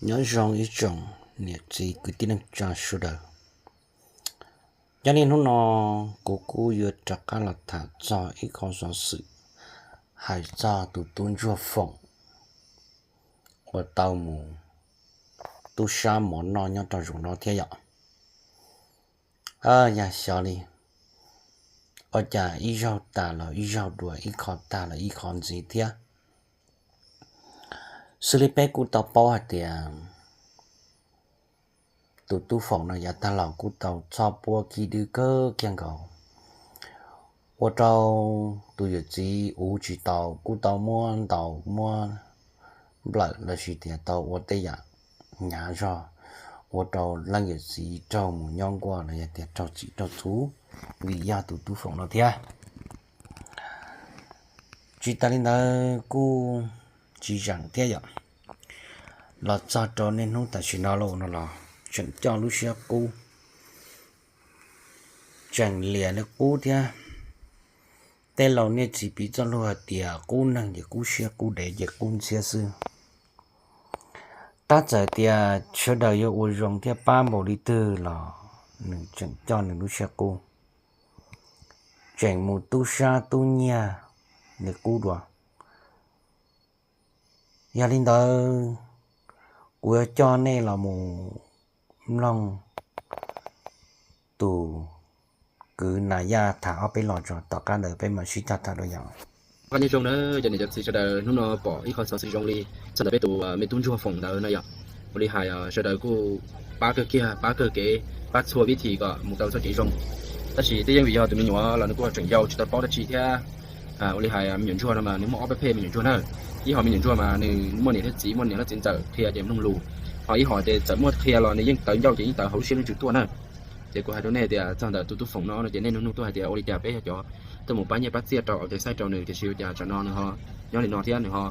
Nyob zoo ib tsoom niam txiv kwv tij neej tsa sawv daws. Nyob li hnub no kuv kuj yuav rov qab los tham txog ib qho xov xwm hais txog tus tub ntsuag Foom uas tau mus tub sab mov noj nyob rau zaum no thiab yom. Yog xyov li, ua cas ib zaug tas los ib zaug dua, ib qho tag los ib qho ntxiv thiab. Xws li peb kuj tau paub hais tias tus tub Foom no yav tag los kuj tau txhob puab khib dwb kawg kiag nkaus, ua rau tus yawm txiv uv tsis tau, kuj tau muab ntaus muab nplawm lossis tias tau ua tej yam hnyav zog, ua rau leej yawm txiv raug mus nyob nkuaj los yog tias raug txim raug txhuv vim yog tus tub Foom no thiab. Tsis tas li ntawd kuj tsis zeem thiab yom, los txog rau niaj hnub tam sim no los no los tseem coj lub siab qub, tseem liam li qub thiab. Tej laus niaj txiv piv txoj lus hais tias qub neeg ces qub siab, qub dev ces qub ntxhiab xwb. Tab txawm tias sawv daws yuav ua zoo thiab pab npaum li twg los nws tseem coj nws lub siab qub, tseem mus tub sab tub nyiag li qub dua. Yog li ntawd, kuv yuav coj nej los mus mloog tus kwv Nas Yaj tham ob peb los tso, tom qab ntawd peb mam sib cog tham dua yom. Nyob zoo na cov niam cov txiv sawv daws, hnub no pom ib qho xov xwm zoo li txog ntawm peb tus me tub ntsuag Foom ntawd na yom. Ua li hais sawv daws kuj pab kawg kiag, pab kawg kev, pab txhua vib thi kom mus tau txoj kev zoo. Tab sis twb yeej vim yog tus me nyuam los nws kuj tseem yau tsis tau paub dab tsi thiab. Ua li hais me nyuam ntsuag no mas nws muaj ob peb pheej me nyuam ntsuag na. Ib hom me nyuam ntsuag mas nws muaj niam thiab txiv, muaj niam thiab txiv ntxawm qhia ces mloog lus, ho ib hom ces txawm muaj qhia los nws yeej tawv ncauj ces yeej tawv hauv lub siab lub ntsws tuaj na. Ces kuv hais rau nej tias txog ntawm tus tub Foom no no ces nej nug nug tuaj hais tias ua li cas peb yog cov tuaj mus pab nyiaj pab txiaj rau ua tes xaib rau nws, tiam sis ua cas tsam no nws ho nyob li no thiab nws ho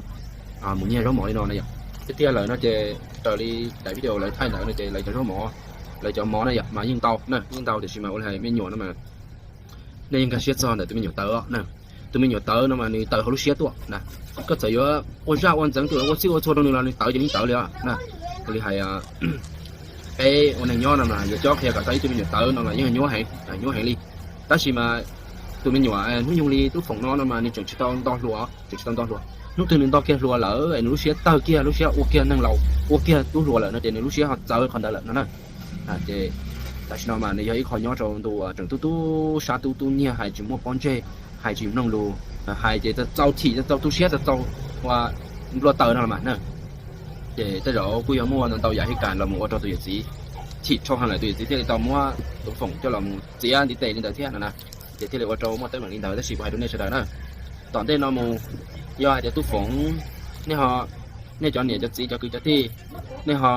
mus nyiag zaub mov li no na yom. Tiag tiag lawm no ces raws li daim video lawv thaij ntawd no ces lawv cov zaub mov, lawv cov mov na yom mas yeej ntau na, yeej ntau, tiam sis mas ua li hais me nyuam no mas nej yeej nkag siab txog ntawm tus me nyuam tawv na. Tus me nyuam tawv no mas nws tawv hauv lub siab tuaj na. Koj txawm yuav ua zaj ua ntxeev tuaj, ua txhij ua txhua rau nws los nws tawv ces nws tawv li os na. Ua li hais peb ua neeg nyob no mas yuav cob qhia kom tau ib tug me nyuam tawv no mas yeej nyuaj heev, nyuaj heev li. Tab sis mas tus me nyuam hnub nyoog li tub Foom no no mas nws tseem tsis tau nto hluas, tseem tsis tau nto hluas. Hnub twg nws nto kiag hluas lawm es nws lub siab tawg kiag, lub siab ua kiag neeg laus, ua kiag tub hluas lawm no ces nws lub siab ho txawv qhov ntawd lawm no na. Ces tam sim no mas nws yog ib qho nyob rau ntu tseem tub tub sab tub tub nyiag, hais tsis muaj pob ntseg, hais tsis mloog lus, hais ces txaus chim, txaus tu siab, txaus ua nplua taws no los mas na. Ces tej zaum kuj yog muaj ntau ntau yam hais kas los mus ua rau tus yawm txiv chim dhau heev lawm, tus yawm txiv thiaj li tau muab tus Foom coj los mus txiav ntiv tes li ntawd thiab no na. Ces thiaj li ua rau muaj teeb meem li ntawd, tab sis kuv hais rau nej sawv daws na, tom ntej no mus yog hais tias tub Foom, nej ho, nej cov niam cov txiv cov kwv cov tij, nej ho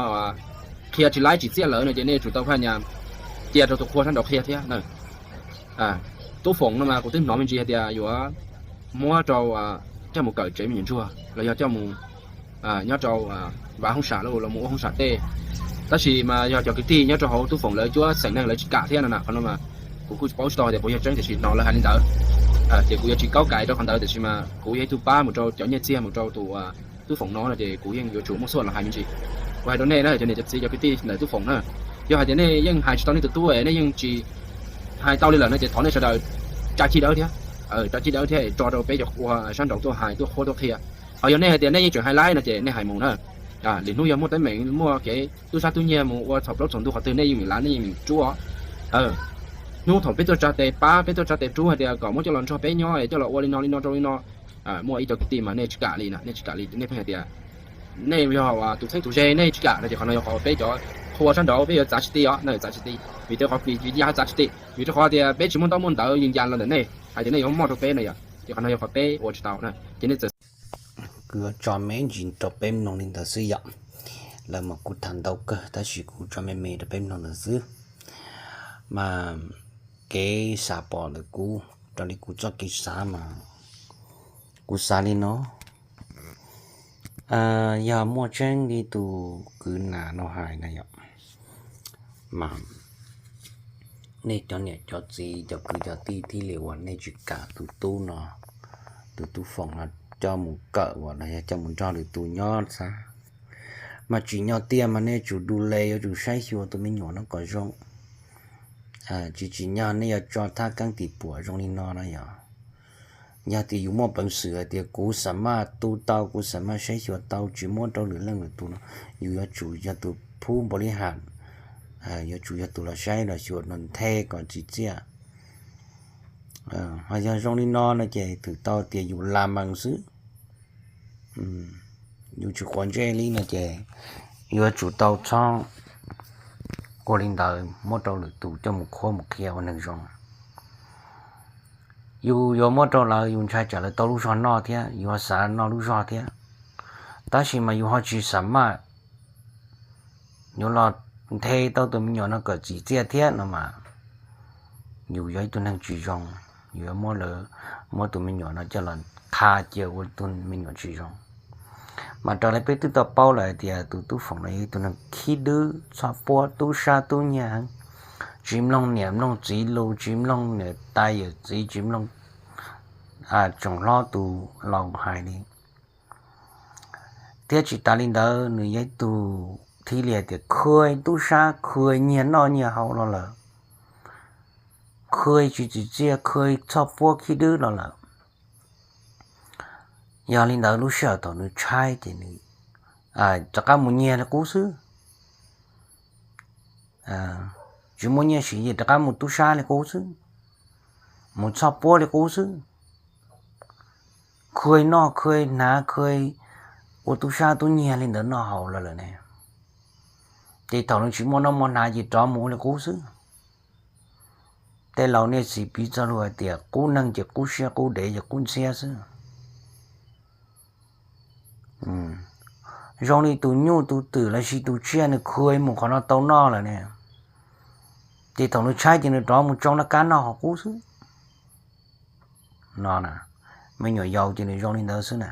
qhia tsis laib tsis txiaj lawm no ces nej tsum tau phaj nyas cia rau tus qhua sab nraud qhia thiab na. Tub Foom no mas kuv twb hnov me ntsis hais tias yuav muab rau coj mus kawm tsev me nyuam ntsuag los yog coj mus nyob rau vav hoob sam los mus ua hoob sam tej. Tab sis mas yog cov kwv tij nyob rau hauv tub Foom lawv cuab xeem neeg lawv tsis kam thiab no na, qhov no mas kuv kuj paub tsis tau tias puas yog tseeb, tiam sis hnov lawv hais li ntawd. Ces kuv yuav tsis kaub kais rau qhov ntawd, tiam sis mas kuv yog ib tug pab mus rau cov nyiaj txiag mus rau tus tub Foom no no ces kuv yeej yuav tsum muaj xuaj los hais me ntsis. Kuv hais rau nej na cov niam cov txiv cov kwv tij ntawm tub Foom na, yog hais tias nej yeej hais tsis tau nej tus tub, nej yeej tsis hais tau li lawm no ces thov nej sawv daws tsa cig dawb thiab, tsa cig dawb thiab tso rau peb cov ua sab nraud tuaj hais tuaj qhuab tuaj qhia. Ho yog nej hais tias nej yeej tseem hais laib no ces nej hais mus na. Lwm hnub yog muaj teeb meem muaj kev tub sab tub nyiag mus ua txhaum plaub txhaum ntug qhov twg nej yeej meem lav, nej yeej meem rub os. Hnub thaum peb tuaj tsa tes pab, peb tuaj tsa tes rub hais tias kom muab coj los nrog peb nyob, coj los ua li no li no rau li no, muaj ib co kwv tij mas nej tsis kam li na, nej tsis kam li, nej pheej hais tias nej yog tus txheeb tus ze, nej tsis kam no ces qhov no yog qhov peb cov qhua sab nraud peb yuav txav tsis ti os, nej txav tsis ti. Vim rau qhov vim li cas txav tsis ti? Vim rau qhov tias peb tsis muaj ntaub muaj ntawv yees yas los ntawm nej hais tias nej yuav moj rau peb na yom, ces qhov no yog qhov peb ua tsis tau na, ces nej txawm kuv yuav tso me ntsis rau peb mloog li ntawd xwb yom. Lawv mas kuj tham ntau kawg tab sis kuv tso me me rau peb mloog ntawd xwb. Mas kev xav pom ntawm kuv, raws li kuv txoj kev xav mas kuv xav li no, yog muaj tseeb li tus kwv Nas no hais na yom, mas nej cov niam cov txiv cov kwv cov tij thiaj li uas nej tsis kam tus tub no, tus tub Foom no coj mus kawm uas los yog coj mus nrog lwm tus nyob xav. Mas tsim nyog tiag mas nej yuav tsum du le, yuav tsum saib xyuas tus me nyuam no kom zoo. Tsis tsim nyog nej yuav tso thab keeb tim puam zoo li no no yog. Yog tias yus muaj peev xwm hais tias kuv xam maj tu tau, kuv xam maj saib xyuas tau, tsis muab rau lwm leej lwm tus no, yus yuav tsum yog tus phub npaum li has, yuav tsum yog tus los saib los xyuas los nthe kom tsim txiaj. Ho yog zoo li no no ces twb tau tias yus la mees xwb, yus tsis quav ntsej li no ces yuav tsum tau txhob ua li ntawd muab rau lwm tus coj mus qhuab mus qhia ua neeg zoo. Yus yuav muab rau lawv, yus ntshai tsam lawv tau lub zog noj thiab, yus ho xav noj lub zog thiab, tab sis mas yus ho tsis xam maj yuav los nthe tau tus me nyuam no kom tsim txiaj thiab no mas yus yog ib tug neeg tsis zoo, yus yuav muab lawv, muab tus me nyuam no coj los qha cia ua tus me nyuam tsis zoo. Mas raws li peb twb tau paub lawm hais tias tus tub Foom no yog ib tug neeg khib dwb, txhoj puab, tub sab tub nyiag heev, tsis mloog niam mloog txiv lus, tsis mloog niam tais yawm txiv, tsis mloog tsoom hlob tus laus hais li. Thiab tsis tas li ntawd nws yog ib tug thiaj li hais tias khw tub sab, khw nyiag noj nyiag haus los lawm, khw tsis tsim txiaj, khw txhoj puab khib dwb los lawm. Yog li ntawd lub sij hawm thaum nws tshaib ces nws rov qab mus nyiag li qub xwb. Tsis muaj nyiaj siv ces rov qab mus tub sab li qub xwb, mus txhoj puab li qub xwb, khw noj khw hnav khw ua tub sab tub nyiag li ntawd noj haus los lawm ne. Ces thaum nws tsis muaj noj muaj hnav ces rov mus ua li qub xwb. Tej laus niaj txiv piv txoj lus hais tias qub neeg ces qub siab, qub dev ces qub ntxhiab xwb. Zoo li tus nyuj tus twm los sis tus tsiaj nws khw mus qhov no tau noj lawm ne, ces thaum nws tshaib ces nws rov mus tsoo laj kab noj hauv qub xwb. No na, me nyuam yaus ces nws zoo li ntawd xwb na.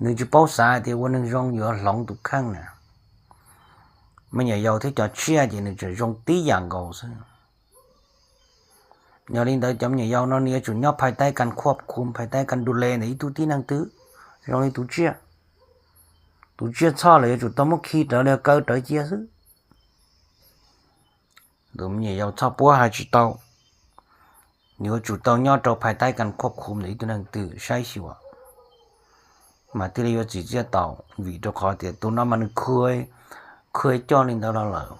Nws tsis paub xav tias ua neeg zoo yuav hloov tus kheej na. Me nyuam yaus thiab cov tsiaj ces nws tseem zoo tib yam nkaus xwb. Yog li ntawd cov me nyuam yaus no nws yuav tsum nyob phais taib kas khuaj khum, phais taib kas du le ntawm ib tug tib neeg twg, zoo li tus tsiaj. Tus tsiaj txhoj lawm yuav tsum tau muab khi rawv li kaw rawv cia xwb. Tus me nyuam yaus txhoj puab hais tsis tau, yuav tsum tau nyob rau phais taib kas khuaj khum ntawm ib tug neeg twg saib xyuas mas thiaj li yuav txim txiaj tau, vim rau qhov tias tus no mas nws khw, khw coj li ntawd los lawm,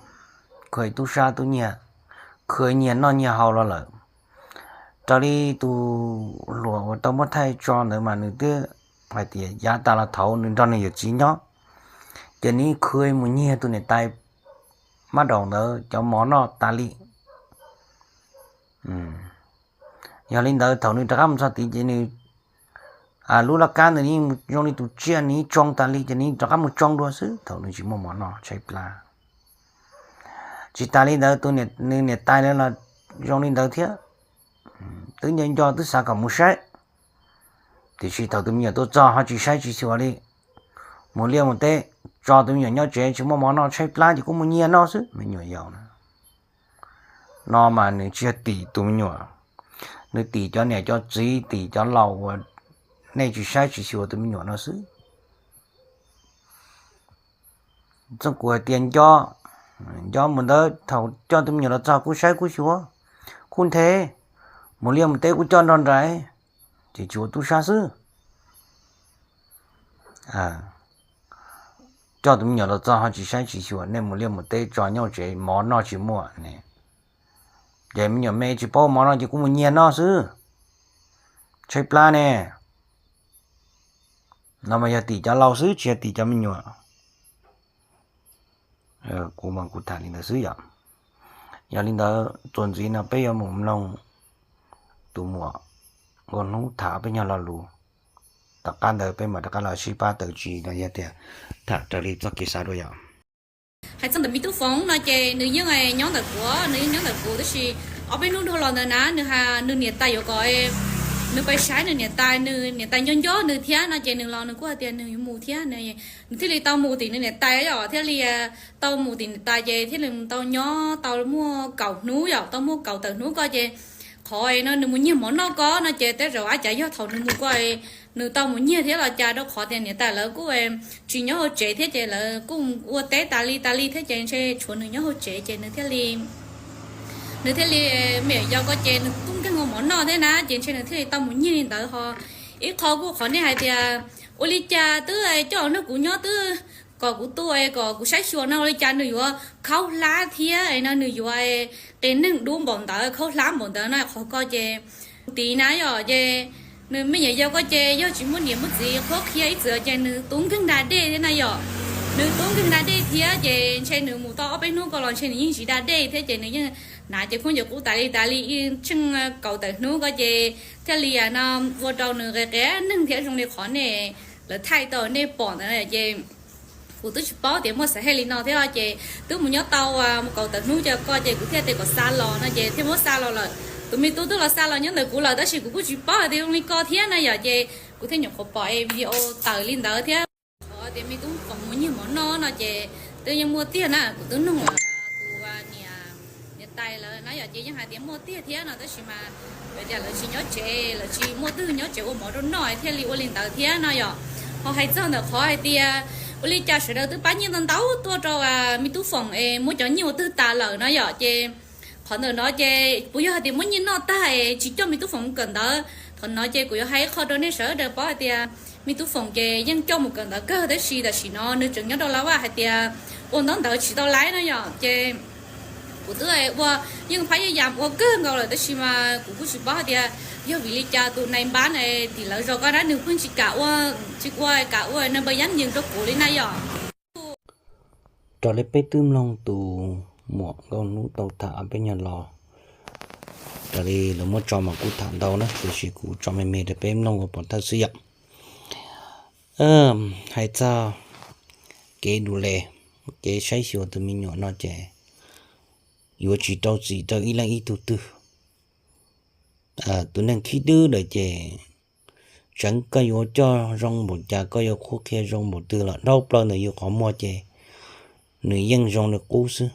khw tub sab tub nyiag, khw nyiag noj nyiag haus los lawm. Raws li tus hluas uas tau muab thaij tso ntawd mas nws twb hais tias yav tas los thaum nws nrog nws yawm txiv nyob, ces nws khw mus nyiag tus niam tais mab daum ntawd cov mov noj tas li. Yog li ntawd thaum nws rov qab mus txog tid ces nws, lub laj kab ntawd nws zoo li tus tsiaj nws yeej tsoo tas li ces nws rov qab mus tsoo dua xwb thaum nws tsis muaj mov noj tshaib plab. Tsis tas li ntawd tus, nws niam tais lawv los zoo li ntawd thiab, twb nco nco twb xav kom mus saib, tiam sis thaum tus me nyuam tuaj txog ho tsis saib tsis xyuas li, mus liaj mus teb, tso tus me nyuam nyob tsev tsis muaj mov noj tshaib plab ces kuj mus nyiag noj xwb me nyuam yaus na. No mas nws tsis yog tim tus me nyuam, nws tim cov niam cov txiv tim cov laus uas nej tsis saib tsis xyuas tus me nyuam no xwb. Txooj kuv hais tias nco, nco mus ntawd thaum coj tus me nyuam los txog kuj saib kuj xyuas, kuj nthe, mus liaj mus teb kuj coj nrog nraim, ces tsis ua tub sab xwb. Coj tus me nyuam los txog ho tsis saib tsis xyuas, nej mus liaj mus teb tso nyob tsev mov noj tsis muaj ne, ces me nyuam me tsis paub mov noj ces kuj mus nyiag noj xwb, tshaib plab ne. No mas yog tim cov laus xwb tsis yog tim cov me nyuam. Kuv mas kuv tham li ntawd xwb yom. Yog li ntawd txuas ntxiv no peb yuav mus mloog tus muam Nkauj Hnub tham peb nyuag lo lus, tom qab ntawd peb mam rov qab los sib pab tawm tsis no yog tias tham raws li txoj kev xav dua yom. Hais txog ntawm me tub Foom no ces nws yeej nyob ntawm kuv, nws yeej nyob ntawm kuv tab sis ob peb hnub dhau los ntawd na nws, nws niam tais yuav kom nws pais saib nws niam tais, nws niam tais nco nco nws thiab no ces nws los nws kuj hais tias nws yuav mus thiab, nws thiaj li tau mus tim nws niam tais os, thiaj li tau mus tim niam tais ces thiaj li tau nyob tau muaj kaum hnub yom, tau muaj kaum tawm hnub ko ces qhov no nws mus nyiag mov noj ko no ces tej zaum ab cav yog thaum nws mus ko nws tau mus nyiag thiab los cas, rau qhov tias niam tais lawv kuj tsis nyob hauv tsev thiab ces lawv kuj ua teb tas li tas li thiab ces ntshe tshuav nws nyob hauv tsev ces nws thiaj li nws thiaj li, me nyuam yaus ko ces nws tub nkeeg ua mov noj thiab na ces ntshe nws thiaj li tau mus nyiag li ntawd. Ho ib qho kuj qhov nej hais tias ua li cas twb coj nrog kuv nyob twb kom kuv tu kom kuv saib xyuas no ua li cas nws yuav khaub hlab thiab no nws yuav qias neeg dub npaum ntawd khaub hlab npaum ntawd no qhov ko ces tiv na yom ces nws me nyuam yaus ko ces yog tsis muaj niam muaj txiv qhuab qhia ib txwm ces nws tub nkeeg da dej thiab na yom. Nws tub nkeeg da dej thiab ces ntshe nws mus tau ob peb hnub ko los ntshe nws yeej tsis da dej thiab ces nws yeej hnav cov khaub ncaws qub tas li tas li ib tsheej kaum tawm hnub ko ces thiaj li no ua rau nws qias qias neeg thiab zoo li qhov nej lawv thaij tau nej pom ntawd ces kuv twb tsis paub tias muaj xav hej li no thiab ces twb mus nyob tau mus kaum tawm hnub ces ko ces kuv thiaj tias kom xa los no ces thiaj muab xa los lawm. Tus me tub twb los xa los nyob ntawm kuv lawm tab sis kuv kuj tsis paub hais tias zoo li ko thiab na yom ces kuv thiaj nyuam qhuav pom video tawm li ntawd thiab. Qhov tias me tub foom mus nyiag mov noj no ces twb yeej muaj tiag na, kuv twb nug tus niam niam tais lawm na yom ces yeej hais tias muaj tiag thiab no tab sis mas lawv tias lawv tsis nyob tsev lawv tsis muaj twg nyob tsev ua mov rau noj thiaj li ua li ntawd thiab no yom. Ho hais txog ntawm qhov hais tias ua li cas sawv daws twb pab nyiaj ntau ntau tuaj rau me tub foom es muab cov nyiaj ua twg tas lawm no yom ces qhov ntawm no ces puas yog hais tias muab nyiaj noj tag es tsis coj me tub foom mus kawm ntawv. Qhov no ces kuv yuav hais ib qho rau nej sawv daws paub hais tias me tub foom ces yeej coj mus kawm ntawv kawg tab sis tam sim no nws tseem nyob rau lawv vaj hais tias ua ntaub ntawv tsis tau laib no yom ces kuv twb ua yeej phab yeej yam ua kawg nkaus lawm tab sis mas kuv kuj tsis paub hais tias yog vim li cas tus nais npab tim lawv zos ko na nws pheej tsis kam ua, tsis ua kam ua naj npa yab nim rau kuv li na yom. Raws li peb twb mloog tus muam Nkauj Hnub tau tham ob peb nyuag lo, raws li lawv muab tso mas kuj tham ntau na tiam sis kuv tso me me rau peb mloog ua pov thawj xwb yom. Hais txog kev du le, kev saib xyuas tus me nyuam no ces yuav tsis rau txim rau ib leeg ib tug twg. Tus neeg khib dwb lawm ces tseev koj yuav coj zoo npaum cas koj yuav qhuab qhia zoo npaum twg los dhau plaws ntawm yus qhov muag ces nws yeej zoo li qub xwb.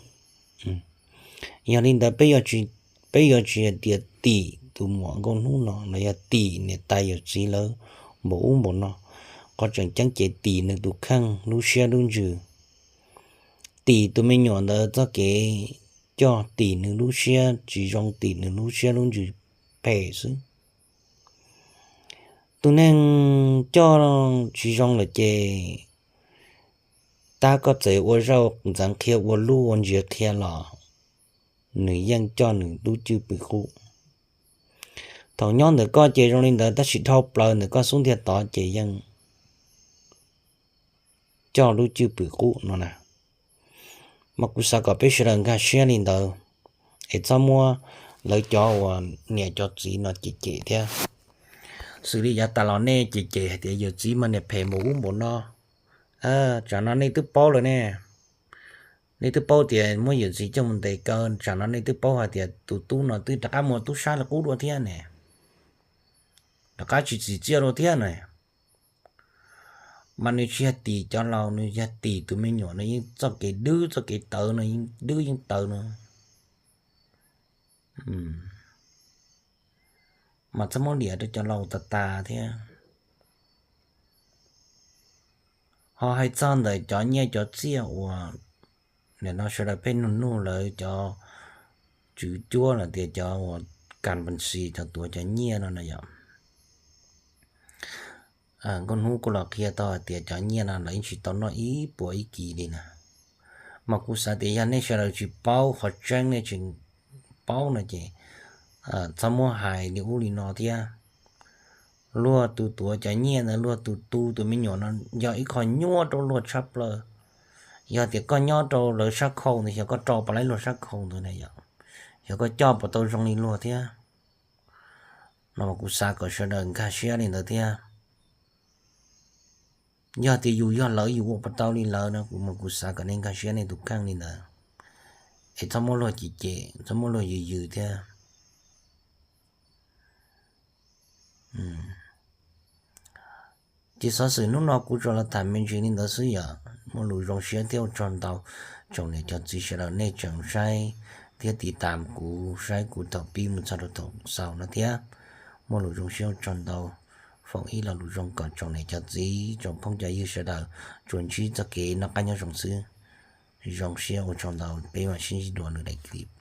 Yog li ntawd peb yuav tsis hais tias tim tus muam Nkauj Hnub no los yog tim niam tais yawm txiv lawv npaum ub npaum no. Qhov tseem ceeb ces tim nws tus kheej lub siab lub ntsws, tim tus me nyuam ntawd txoj kev coj, tim nws lub siab tsis zoo, tim nws lub siab lub ntsws phem xwb. Tus neeg coj tsis zoo lawm ces tab koj txawm ua zaj ntxeev qhia ua lub ua ntsiav qhia los nws yeej coj nws lub cwj pwm qub. Thaum nyob ntawm koj ces zoo li ntawd tab sis dhau plaws ntawm koj xub ntiag tod ces yeej coj lub cwj pwm qub no na. Mas kuv xav kom peb sawv daws nkag siab li ntawd es txhob muab lawv cov uas niam cov txiv no cem cem thiab. Xws li yav tas los nej cem cem hais tias yawm txiv mas niam phem npaum ub npaum no. Tsam no nej twb paub lawm ne. Nej twb paub tias muab yawm txiv coj mus ntes kaw, tsam no nej twb paub hais tias tus tub no twb rov qab mus tub sab li qub dua thiab ne, rov qab tsis txim txiaj dua thiab na. Mas nws tsis yog tim cov laus, nws yog tim tus me nyuam no yeej txoj kev dwb txoj kev tawv no yeej dwb yeej tawv no. Mas txhob muab liam rau cov laus tas tas thiab. Ho hais txog ntawm cov nyiaj cov txiaj uas nim no sawv daws pheej nug nug lawv cov tswv cuab los tias cov uas kas npas xis cov tuav cov nyiaj no na yom. Nkauj Hnub kuj los qhia tau hais tias cov nyiaj no lawv yeej tsis tau noj ib puas ib kis li na. Mas kuv xav tias yog nej sawv daws tsis paub qhov tseeb, nej tsis paub no ces txhob muab hais li ub li no thiab. Luag tus tuav cov nyiaj ntawd, luag tus tu tus me nyuam no yog ib qho nyuaj rau luag tshaj plaws. Yog tias koj nyob rau lawv sab khau ntawd, xyov koj rau puas laib luag sab khau ntawd na yom, xyov koj coj puas tau zoo li luag thiab. No mas kuv xav kom sawv daws nkag siab li ntawd thiab. Yog tias yus yog lawv yus ua puas tau li lawv no, kuv mas kuv xav kom nej nkag siab nej tus kheej li ntawd, es txhob muab luag cem cem, txhob muab luag yws yws thiab. Ces xov xwm hnub no kuv tsuas los tham me ntsis li ntawd xwb yom. Muaj lus zoo siab thiab ua tsaug ntau tsoom niam cov txiv sawv daws nej tseem saib thiab tiv tam kuv, saib kuv thaum pib mus txog rau thaum xaus no thiab. Muaj lus zoo siab ua tsaug ntau. foom ib lo lus zoo kom tsoom niam tsoom txiv tsoom phooj cov ywg sawv daws tsuas ntsib txoj kev noj qab nyob zoo xwb. Zoo siab ua tsaug ntau, peb mam sib ntsib dua lwm daim clip.